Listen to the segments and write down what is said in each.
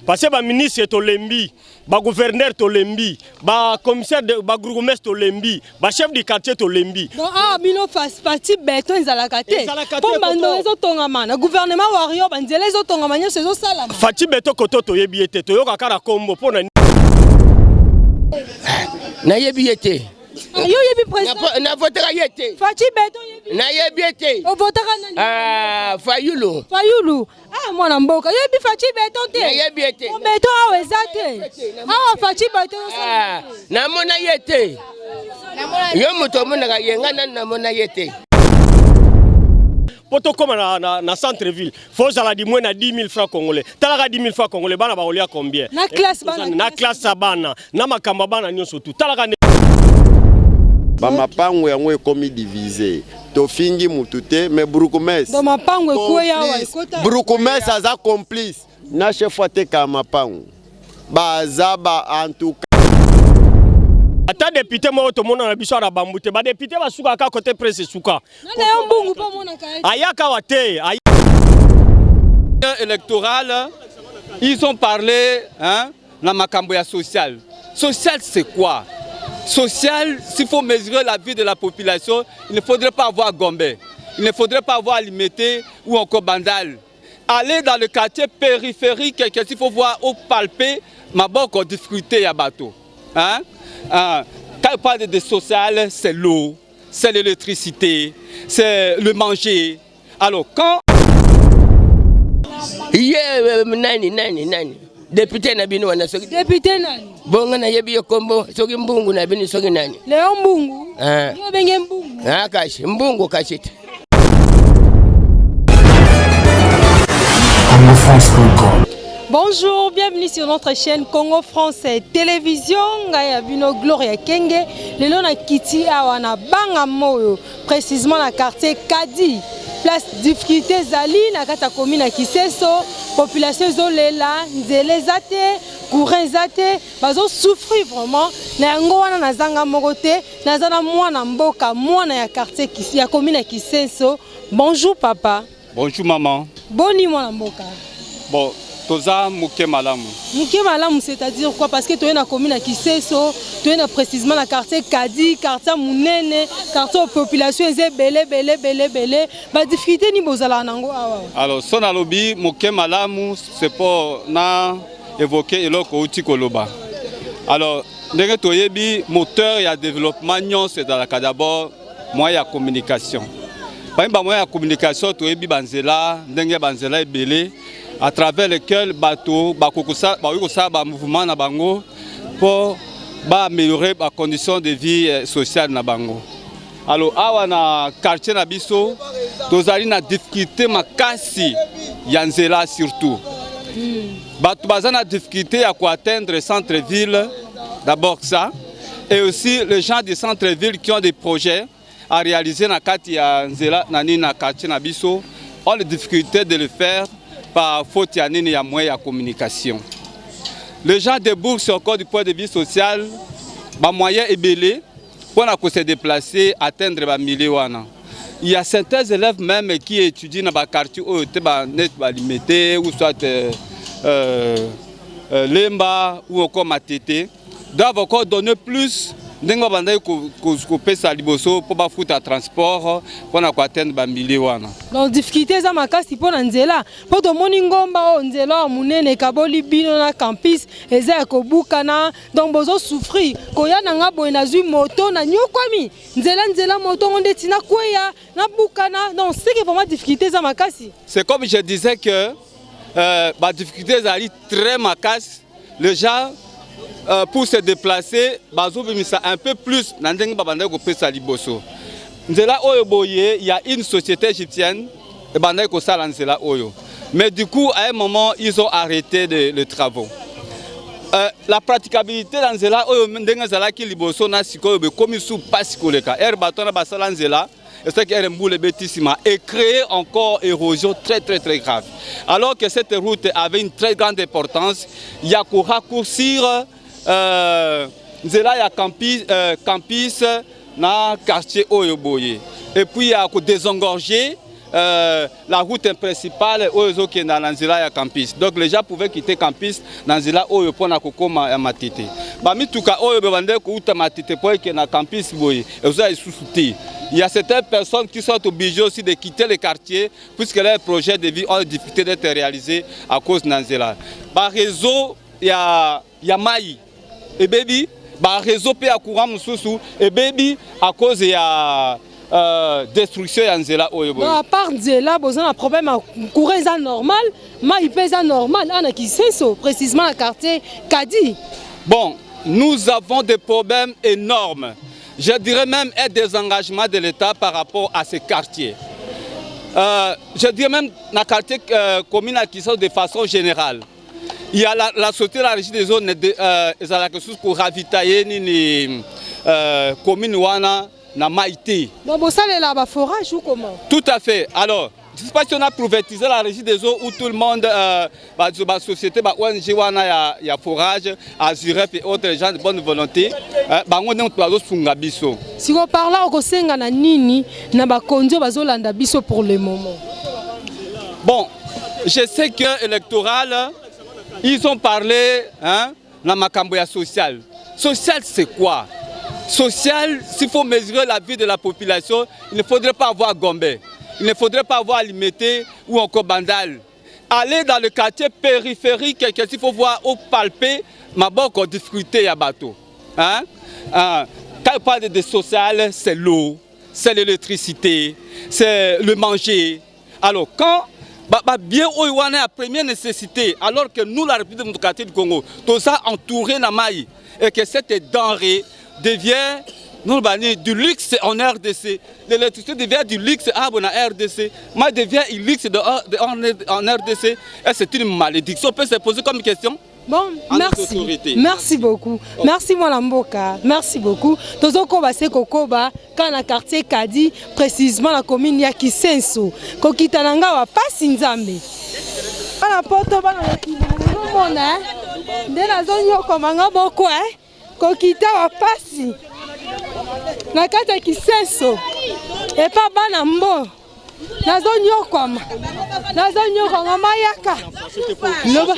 Parce que ba ministre tolembi, ba gouverneur tolembi, ba commissaire de ba bourgmestre tolembi, ba chef du quartier tolembi. Donc ah bino Fatshi Béton ezalaka te. Ezalaka te, Po bando Toto. ezotongama na gouvernement warrior banzela ezotongama nyonso ezosalama. Fatshi Béton koto toyebi ye te, toyoka kaka kombo mpo na Nayebi ye te. Ah, yo oyebi président Navotaka ye te. Fatshi Béton oyebi. Nayebi ye te. Ovotaka nani? Ah, Fayulu. Fayulu. Ah mwana mboka, yoyebi Fatshi Béton te. Nayebi ye te. Po Béton awa eza te. Awa Fatshi Béton Ah, namona ye te. Yo moto omonaka ye, ngai nanu namona ye te. Po tokóma na centre ville, faut ozala du moins na 10 000 francs congolais. Talaka 10 000 francs congolais, bana bakolia combien? Na classe bana. Na classe ya bana, na makambo ya bana nyonso tu. Talaka nde Bamapango yango ekomi divisé. Tofingi mutu te, mais bourgmestre Donc mapango ekweya awa ekota. Bourgmestre aza complice na chef atekaka mapango. Baza ba, en tout cas. Ata député moko tomona na biso na bambu te. Badéputé basukaka côté presse esuka. Nana yo mbungu mpo omonaka ye. Ayaka wa te. Électorale, ils ont parlé, hein, na makambo ya social. Social, c'est quoi? Social, s'il faut mesurer la vie de la population, il ne faudrait pas avoir Gombe, il ne faudrait pas avoir Limete ou encore Bandal. Aller dans le quartier périphérique, qu'est-ce qu'il faut voir ou palper, maboko difficulté ya bato. Hein? Hein? Quand on parle de social, c'est l'eau, c'est l'électricité, c'est le manger. Alors quand Ye nani nani nani député na bino wana soki Député nani? Bonga nayebi ye kombo, soki mbungu na bino, soki nani. Léon Mbungu. Ah. Yo obenge Mbungu. Ah, kasi mbungu kasi te. CongoFrance.com. Bonjour, bienvenue sur notre chaîne Congo France Télévision. Ngai ya bino Gloria Kenge. Lelo na kiti awa na Banga Moyo, précisément na quartier Kadi. Place difficulté zali na kati ya commune ya Kiseso, population ezolela, nzela eza te, courant eza te, bazo souffrir vraiment. Na yango wana nazanga moko te, naza na mwana mboka, mwana ya quartier ya commune ya Kiseso. Bonjour papa. Bonjour maman. Boni mwana mboka? Bon, toza moke malamu. Moke malamu, c'est-à-dire quoi? Parce que toye na commune ya Kiseso, toye na précisément na quartier Kadi, quartier monene, quartier oyo population eza ebele ebele ebele ebele. Badifficulté nini bozalaka nango awa? Alors, so nalobi moke malamu, c'est pour na évoquer eloko outi koloba. Alors, ndenge toyebi, moteur ya développement nyonso ezalaka d'abord moyen ya communication. Parmi bamoyen ya communication, toyebi banzela, ndenge banzela ebele à travers lesquels bato bakoki kosala bamouvement na bango mpo baaméliorer bacondition de vie sociale na bango. Alors awa na quartier na biso, tozali na difficulté makasi ya nzela, surtout bato baza na difficulté ya koatteindre centre ville d'abord ça, et aussi les gens du centre ville qui ont des projets à réaliser na kati ya nzela na nini na quartier na biso ont les difficultés de le faire par faute ya nini, ya moyen ya communication. Les gens déboursent encore du point de vue social bamoyen ebele mpona se déplacer, atteindre bamilieu wana. Il y a certains élèves même qui étudient dans le quartier oyo te, net balimete ou soit Lemba ou encore Matete, doivent encore donner plus ndenge babandaki kopesa liboso mpo bafuta transport mpona koatteindre bamilieu wana. Donc difficulté eza makasi mpo na nzela, mpo tomoni ngomba oyo, nzela oyo monene ekaboli bino na campus eza ya kobukana. Donc bozosouffrir. Koya na nga boye, nazwi moto, nanyokwami nzela nzela, moto ngo ndeti nakweya, nabukana. Donc c'est que vraiment difficulté eza makasi. C'est comme je disais que badifficulté ezali très makasi. Les gens pour se déplacer bazobimisa un peu plus na ndenge babandaki kopesa liboso. Nzela oyo boye, ya une société égyptienne ebandaki kosala nzela oyo, mais du coup à un moment ils ont arrêté les travaux. La praticabilité na nzela oyo ndenge ezalaki liboso na sikoyo bekomi su mpasi koleka. Ere bato wana basala nzela esalaki ere mbula ebeti nsima et créer encore érosion très très très grave, alors que cette route avait une très grande importance ya koraccourcir nzela ya campus na quartier oyo boye, et puis ya kodésengorger. la route principale oyo ezokenda na nzela ya campus. Donc les gens pouvaient quitter campus na nzela oyo mpona kokóma ya Matete. Bamituka oyo bebande kouta Matete mpo eke na campus boye ezoya lisusu te. Il y a certaines personnes qui sont obligées aussi de quitter le quartier puisque leurs projets de vie ont difficulté d'être réalisés à cause na nzela. Baréseau ya mai ebebi, baréseau mpe ya courant mosusu ebebi à cause ya destruction ya nzela oyo boye. Donc à part nzela, boza na problème ya courant eza normal, mai mpe eza normal awa na Kisenso, précisément na quartier Kadi? Bon, nous avons des problèmes énormes. Je dirais même un désengagement de l'État par rapport à ces quartiers. Je dirais même dans le quartier commune à Kisenso de façon générale. Il y a la société de la régie des zones ezalaka susu koravitailler nini commune wana na mai te. Donc bosalela baforage ou comment? Tout à fait. Alors, je ne sais pas si on a privatisé la régie des eaux où tout le monde, bah, société, bah, ONG wana ya forage, Azuref et autres gens de bonne volonté, bango nde bazosunga biso. Siko par là, okosenga na nini na bakonzi oyo bazolanda biso pour le moment? Bon, je sais que électoral, ils ont parlé, hein, na makambo ya social. Social, c'est quoi? Social, s'il faut mesurer la vie de la population, il ne faudrait pas avoir Gombe, il ne faudrait pas avoir Limete ou encore Bandal. Aller dans le quartier périphérique, qu'est-ce qu'il faut voir ou palper, maboko difficulté ya bato. Hein? Hein? Quand on parle de social, c'est l'eau, c'est l'électricité, c'est le manger. Alors quand bah, bien oyo wana ya première nécessité, alors que nous, la République démocratique du Congo, toza entouré na mai et que cette denrée devient nous bani du luxe en RDC, l'électricité devient du luxe ah bon, en RDC, mai devient du luxe de, en RDC, et c'est une malédiction. On peut se poser comme question. Bon, à nos merci. autorités. Merci beaucoup. Merci mwana mboka. Merci beaucoup. Tozokoba se kokoba ka na quartier Kadi, précisément la commune ya Kisenso. Kokita na nga wa pasi Nzambe. Bana poto, bana mokili, bozomona, eh? Nde nazonyokoma nga moko, eh? Kokita wa pasi na kati ya Kisenso epa bana mbo, nazonyokwama, nazonyokwama mayaka. Loba,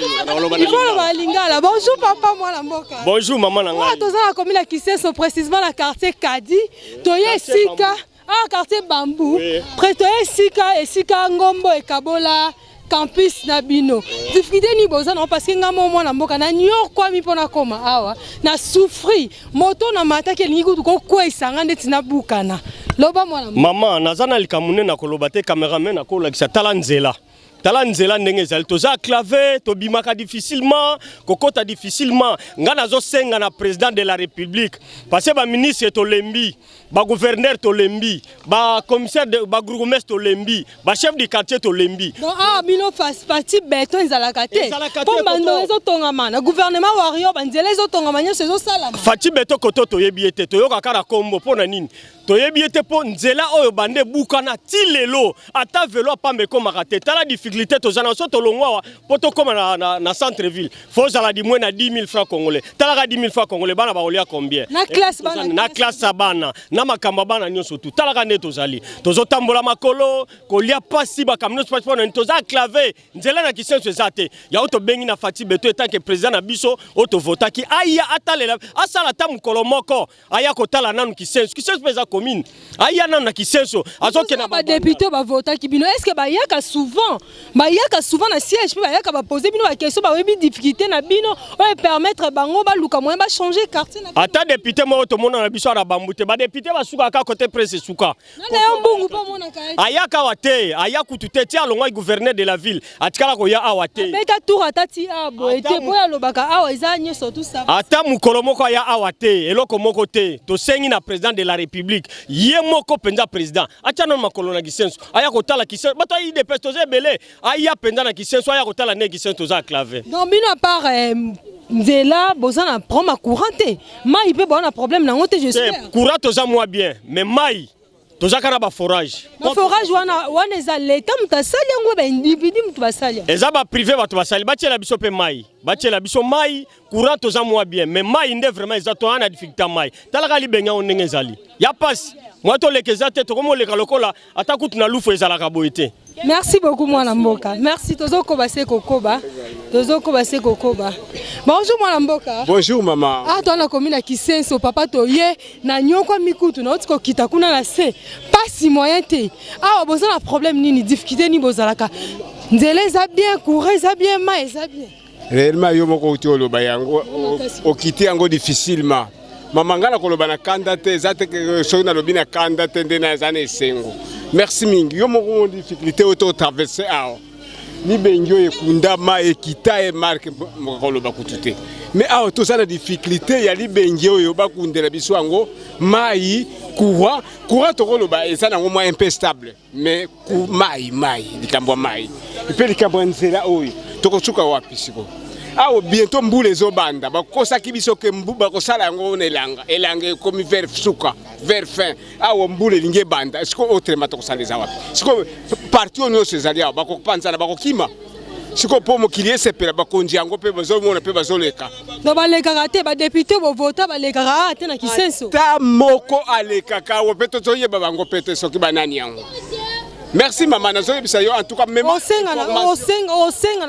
il faut loba lingala. Bonjour papa, mwana mboka. Bonjour mama na Oyo ngai. Toza na commune ya Kisenso, précisément na quartier Kadi. Toye esika ah, quartier Bambu. Oui. Toye esika ngombo ekabola campus na bino. Difficulté nini boza nango? Parce que nga mo mwana mboka nanyokwami mpo nakoma awa, na souffrir. Moto na mataki elingi kutu kokweyisa nga ndeti nabukana. Loba, mwana mboka. Mama, naza na likambo nde nakoloba te. Cameraman akolakisa. Tala nzela, tala nzela ndenge ezali. Toza enclavé, tobimaka difficilement, kokɔta difficilement. Ngai nazosenga na président de la République, parce que baministre tolembi, bagouverneur tolembi, bacommissaire, babourgmestre tolembi, bachef du quartier tolembi. Donc awa bino Fatshi Béton ezalaka te? Ezalaka te, Mpo bando koko. ezotongama na gouvernement wario, banzela ezotongama, nyonso ezosalama. Fatshi Béton koto toyebi ye te, toyoka kaka kombo. Mpo na nini toyebi ye te? Mpo nzela oyo bande ebukana ti lelo, ata velo apamba ekomaka te. Tala difficulté toza na so. Tolongwa awa mpo tokóma na centre ville, faut ozala du moins na 10 000 francs congolais. Talaka 10 000 francs congolais, bana bakolia combien? Na classe, bana. Na classe ya bana, na makambo ya bana nyonso tu. Talaka nde tozali, tozotambola makolo, kolia pasi, makambo nyonso pasi. Mpo na nini? Toza enclavé, nzela na Kisenso eza te. Yango tobengi na Fatshi Béton, en tant que président na biso oyo tovotaki, aya atalela, asala ata mokolo moko, aya kotala nanu Kisenso. Kisenso mpe eza commune, aya nanu na Kisenso, azokende. Badéputé bavotaki bino, est ce que bayaka souvent? Bayaka souvent na siège mpe bayaka bapose bino baquestion, bayebi difficulté na bino oyo permettre bango baluka moyen bachanger quartier na bino? Ata député moko tomona na biso ana bambu te. Badéputé basukaka kote presse esuka. Nana yo mbungu mpo omonaka ye? Ayaka awa te, aya kutu te. Ti alongwaki gouverneur de la ville, atikala koya awa te. Beta tour ata ti awa boye te? Ata Po alobaka awa eza nyonso tout ça. Ata mokolo moko aya awa te, eloko moko te. Tosengi na président de la République, ye moko mpenza président, atia nano makolo na Kisenso, aya kotala Kisenso. Bato ya UDPS toza ebele. Aya mpenza na Kisenso, aya kotala ndenge Kisenso toza enclavé. Donc bino, à part nzela, boza na problème ya courant te, mai mpe boza na problème nango te, j'espère? Courant toza mwa bien, mais mai Toza kaka na baforage. Baforage wana wana eza leta moto asali yango, baindividu moto basali yango? Eza baprivé bato basali. Batiela biso mpe mai, batiela biso mai. Courant toza mwa bien, mais mai nde vraiment eza, toza na difficulté ya mai. Talaka libenga yango ndenge ezali ya pasi, mwa toleka eza te, tokomoleka lokola ata kutu na lufu ezalaka boye te. Merci beaucoup mwana mboka, merci. Tozokoba se kokoba, tozokoba se kokoba. Bonjour mwana mboka. Bonjour mama. Ah, toza na komi na Kisenso papa, toye na nyokwa mikutu nauti kokita kuna na se pasi moyen te. Awa boza na problème nini? Difficulté nini bozalaka? Nzela eza bien, courant eza bien, mai eza bien? Réellement, yo moko outi oloba yango, okiti yango difficilement. Mama, ngai nakoloba na kanda te, eza te soki nalobi na kanda te nde naza na esengo. Merci mingi. Yo moko mo difficulté oyo totraverse awa, libengi oyo ekundama, ekita e marke koloba kutu te. Mais awa toza na difficulté ya libengi oyo bakundela biso yango, mai, courant. Courant tokoloba eza nango mwa un peu stable, mais mai, mai, likambo ya mai mpe likambo ya nzela oyo, tokosuka wapi sikoyo? Awa bientôt mbula ezobanda. Bakosaki biso ke bakosala yango na elanga, elanga ekomi vers suka, vers fin. Awa mbula elingi ebanda sikoyo, autrement tokosala eza wapi sikoyo? Parti oyo nyonso ezali awa bakopanzana, bakokima sikoyo mpo mokili esepela. Bakonzi yango mpe bazomona mpe bazoleka. Donc balekaka te? Badéputé bovota balekaka awa te na Kisenso? Ta moko alekaka awa mpe tozoyeba bango mpe te soki banani yango. Merci mama, nazoyebisa yo en tout cas mema osenga na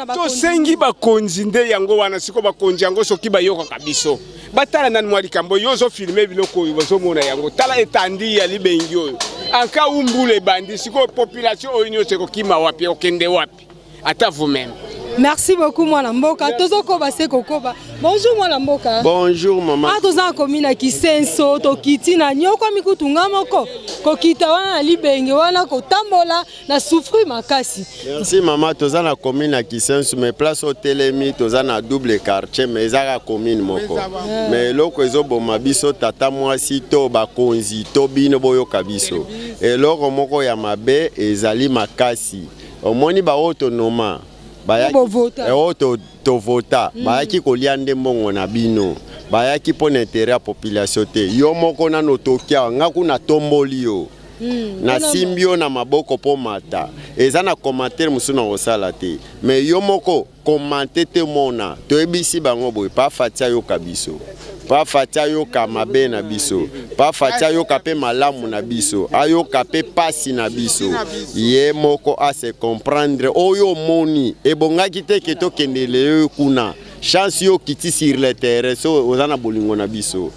bakonzi. Tosengi bakonzi nde yango wana sikoyo. Bakonzi yango soki bayokaka biso, batala nani mwa likambo. Yo ozofilme biloko oyo, bazomona yango. Tala etandi ya libengi oyo, anka u mbula ebandi sikoyo, population oyo nyonso ekokima wapi? Ekokende wapi? Ata vous-même. Merci beaucoup mwana mboka, tozokoba se kokoba. Bonjour mwana mboka. Bonjour mama. Ah, toza na komi na Kisenso, tokiti na nyokwami kutu nga moko kokita wana na libenge wana, kotambola na souffrir makasi. Merci mama. Toza na commune ya Kisensu, mais place otelemi toza na double quartier, mais eza kaka commune moko. Mais eloko ezoboma biso, tata mwasi to bakonzi to bino boyoka biso, eloko moko ya mabe ezali makasi. Omoni baoyo tonoma bayaki Bovota. Oyo tovota bayaki kolia nde mbongo na bino, bayaki mpo na intérêt ya population te. Yo moko nano toki awa, nga kuna tomboli yo, nasimbi yo na maboko mpo mata. Eza na commentaire mosusu na kosala te, mais yo moko commente te. Mona toyebisi bango boye: pa Fati ayoka biso, pa Fati ayoka mabe na biso, pa Fati ayoka mpe malamu na biso, ayoka mpe pasi na biso. Ye moko ase comprendre. Oyo omoni ebongaki te ke tokendele yo kuna. Chance yo okiti sur le terrain, so oza na bolingo na biso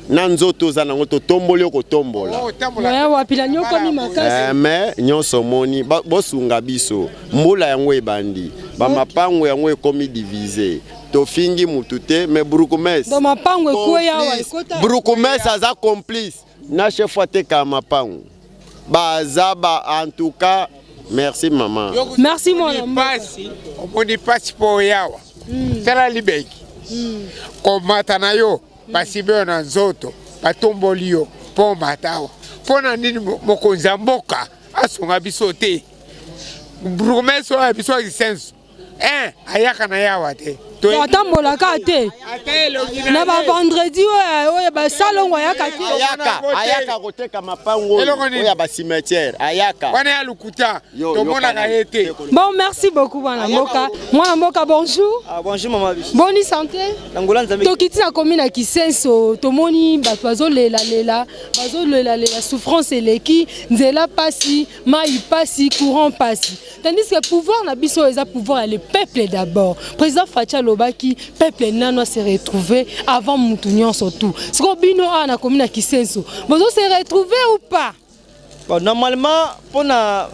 na nzoto oza nango, totomboli yo kotombola. Moya wapi, na nyokwami makasi. Eh, mais nyonso omoni bosunga biso. Mbula yango ebandi, bamapango yango ekomi divisé. Tofingi mutu te, mais bourgmestre Donc mapango ekweya awa ekota. Bourgmestre aza complice na chef atekaka mapango, baza ba. En tout cas merci mama. Merci mwana mboka. Pasi, omoni pasi mpo oyawa. Tala libengi, komata na yo, basimbi yo na nzoto, batomboli yo mpo omata awa. Mpo na nini mokonzi ya mboka asunga biso te? Bourgmestre oyo ya biso ya Kisenso ayaka na ye awa te. Atambolaka te na bavendredi oyo, oyo basalongo ayaka te. Ayaka, ayaka koteka mapango oyo ya bacimetière, ayaka. Wana ya lokuta, tomonaka ye te. Bon, merci beaucoup mwana mboka. Mwana mboka, bonjour. Ah, bonjour mama biso. Boni santé? Nangola Nzambe. Tokiti na komi na Kisenso, tomoni bato bazolelalela, bazolelalela, souffrance eleki, nzela pasi, mai pasi, courant pasi, tandis que pouvoir na biso eza pouvoir ya le peuple d'abord. Président Fatshi alobaki peuple nano se retrouver avant mutu nyonso tout. Sikoyo bino awa na komi na Kisenso, bozo se retrouver ou pas? Bon, normalement, mpona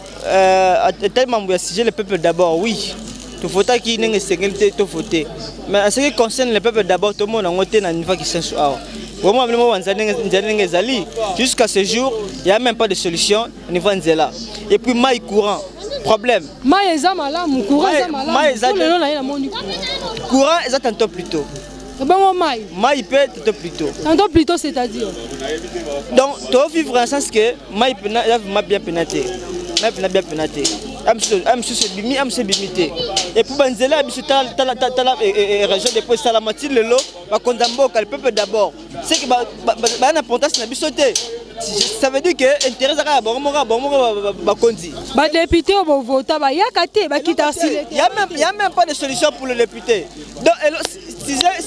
etali mambo ya sujet le peuple d'abord, oui, tovotaki ndenge esengeli te, tovote. Mais en ce qui concerne le peuple d'abord, tomona yango te na niveau ya Kisenso awa. Vraiment, bino moko nzela ndenge ezali jusqu'à ce jour, il y a même pas de solution au niveau ya nzela. Et puis mai, courant, problème. Mai eza malamu, courant eza malamu? Mai eza Po lelo na ye namoni courant. Courant eza tantôt plutôt. Bongo mai? Mai mpe tantôt plutôt. Tantôt plutôt, c'est-à-dire? Donc tovivre en sens que mai pena eza vraiment bien pena te, mai pena bien pena te, a mosusu ebimi, a mosusu ebimi te. Et puis banzela ya biso, tala région depuis esalama ti lelo, bakonza mboka, le peuple d'abord, c'est que baya na importance na biso te. Ça veut dire que intérêt ezaka ya bango moko, ya bango moko bakonzi. Badéputé oyo bovota bayaka te, bakita. Il y a même, y a même pas de solution pour le député. Donc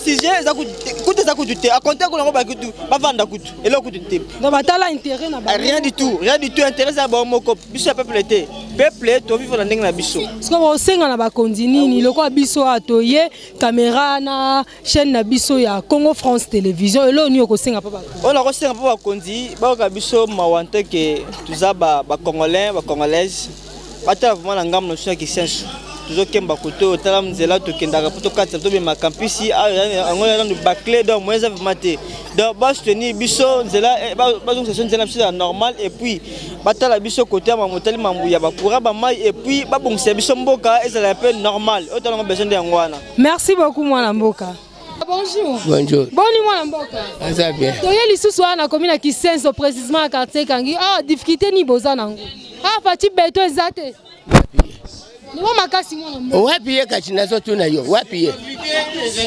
sujet eza kutu, eza kutu te, akonte kuna yango bakutu bavanda kutu eloko kutu te. Donc batala intérêt na bango. Rien du tout, rien du tout. Intérêt eza bango moko, biso ya peuple te. Peuple tovivre na ndenge na biso. Parce que bosenga na bakonzi nini? Lokola biso awa toye caméra na chaîne na biso ya Congo France Télévision, eloko nini okosenga mpo bakonzi? Oyo nakosenga mpo bakonzi bayoka biso mawa te, ke toza bacongolais, bacongolaise, batala vraiment na ngambo na biso ya Kisenso. Tozokemba kote oyo, tala nzela tokendaka mpo tokatisa, tobima campus yango nanu baclé. Donc moyen eza vraiment te. Donc basoutenir biso nzela, bazongisa biso nzela na biso ya normal, et puis batala biso kote ya mamotali, mambu ya bacourant, bamai, et puis babongisa biso mboka ezala mpe normal. Oyo talango besoin nde yango wana. Merci beaucoup, mwana mboka. Bonjour. Bonjour. Boni mwana mboka? Aza bien. Toye lisusu wana nakomi na Kisenso, précisément na quartier Kangi. Ah, difficulté nini boza nango? Ah, Fatshi Béton eza te. Loba makasi, mwana mboka. Wapi ye? Kasi nazotuna yo, wapi ye?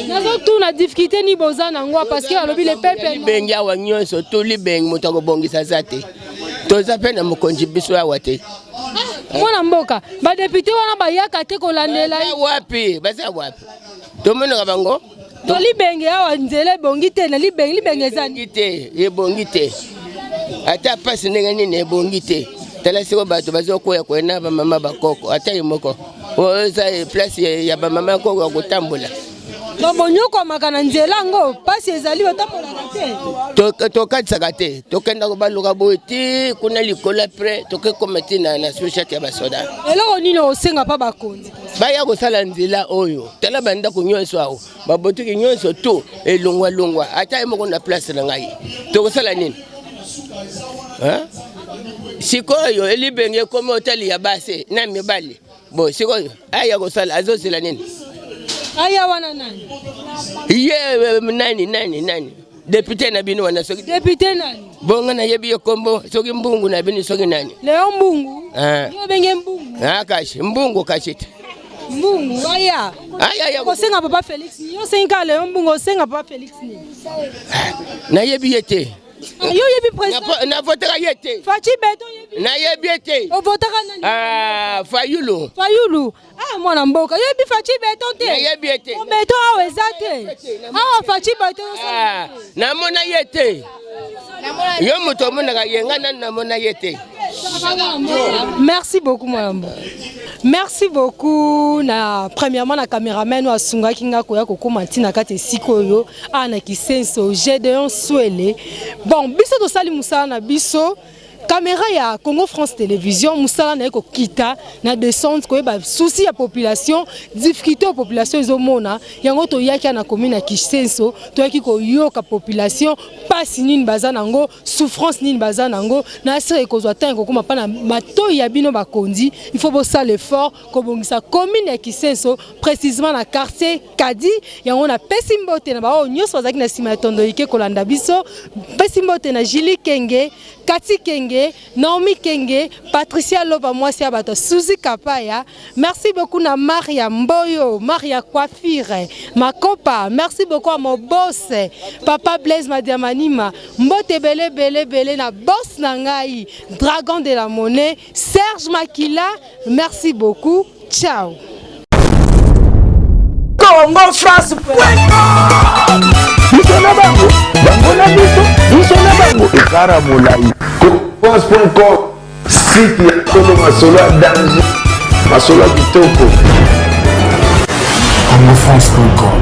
Nazotuna difficulté nini boza nango, parce que alobi le peuple. Libengi awa nyonso to libengi, moto akobongisa aza te. Toza mpe na mokonzi biso awa te. Mwana mboka, badéputé wana bayaka te kolandela? Baza wapi? Baza wapi? Tomonaka bango. To libenge awa nzela ebongi te na libenge. Libenge eza ebongi te, ebongi te. Ata pasi ndenge nini, ebongi te. Tala siko bato bazokwea kwea na bamama bakoko, ata ye moko oyo eza place ya bamama koko ya kotambola. Donc bonyokwamaka na nzela yango, mpasi ezali, botambolaka te? Tokatisaka te, tokenda kobaluka boye ti kuna likolo, après tokekoma ti na sous-chef ya basoda. Eloko nini osenga mpa bakonzi? Baya kosala nzela oyo. Tala bandako nyonso awa, babotoki nyonso to elongwalongwa, ata ye moko na place na ngai, tokosala nini? Sikoyo elibenge ekomi otali ya basi na mibali. Bo sikoyo aya kosala, azozela nini? Aya wana nani? Ye nani, nani, nani, député na bino wana soki. Député nani? Bonga nayebi ye kombo, soki Mbungu na bino, soki nani. Leo Mbungu? Yo obenge Mbungu? Ah, kasi Mbungu kasi te. Mbungu aya. Aya. Osenga papa Félix nini? Osengi kaka Leo Mbungu, osenga papa Félix nini? Nayebi ye te. Yo oyebi président? Navotaka ye te. Fatshi Béton oyebi? Nayebi ye te. Ovotaka nani? Ah, Fayulu. Fayulu. Ah, mwana mboka, oyebi Fatshi Béton te? Nayebi ye te. Béton awa eza te, awa Fatshi Béton. Ah, namona ye te. Yo moto omonaka ye, ngai nanu namona ye te. Merci beaucoup, mwana mboka, merci beaucoup. Na premièrement na cameraman oyo asungaki nga koya kokóma ntina kati esika oyo awa na Kisenso, Gédéon Swele. Bon, biso tosali mosala na biso. Caméra ya Congo France Télévision, mosala na ye kokita na descente, koyeba souci ya population, difficulté ya population ezomona yango. Toyaki na commune ya Kisenso, toyaki koyoka population mpasi nini baza nango, souffrance nini baza nango. Na asire ekozwa ntango ekokóma mpa na matoi ya bino bakonzi. Il faut bosala effort kobongisa commune ya Kisenso, précisément na quartier Kadi. Yango napesi mbote na baoyo nyonso bazalaki na nsima ya tondo ike kolanda biso. Pesi mbote na Julie Kenge, Kati Kenge, Naomi Kenge, Patricia Loba, mwasi ya bato, Suzy Kapaya. Merci beaucoup na Maria Mboyo, Maria Coiffure Makopa. Merci beaucoup à mon boss, papa Blaise Madiamanima. Mbote ebele ebele ebele na boss na ngai, Dragon de la Monnaie, Serge Makila. Merci beaucoup, ciao. Congo France. Biso na bango, bango na biso, biso na bango, ekara molai. France.com, site ya solo, masolo ya danger, masolo ya kitoko. congofrance.com.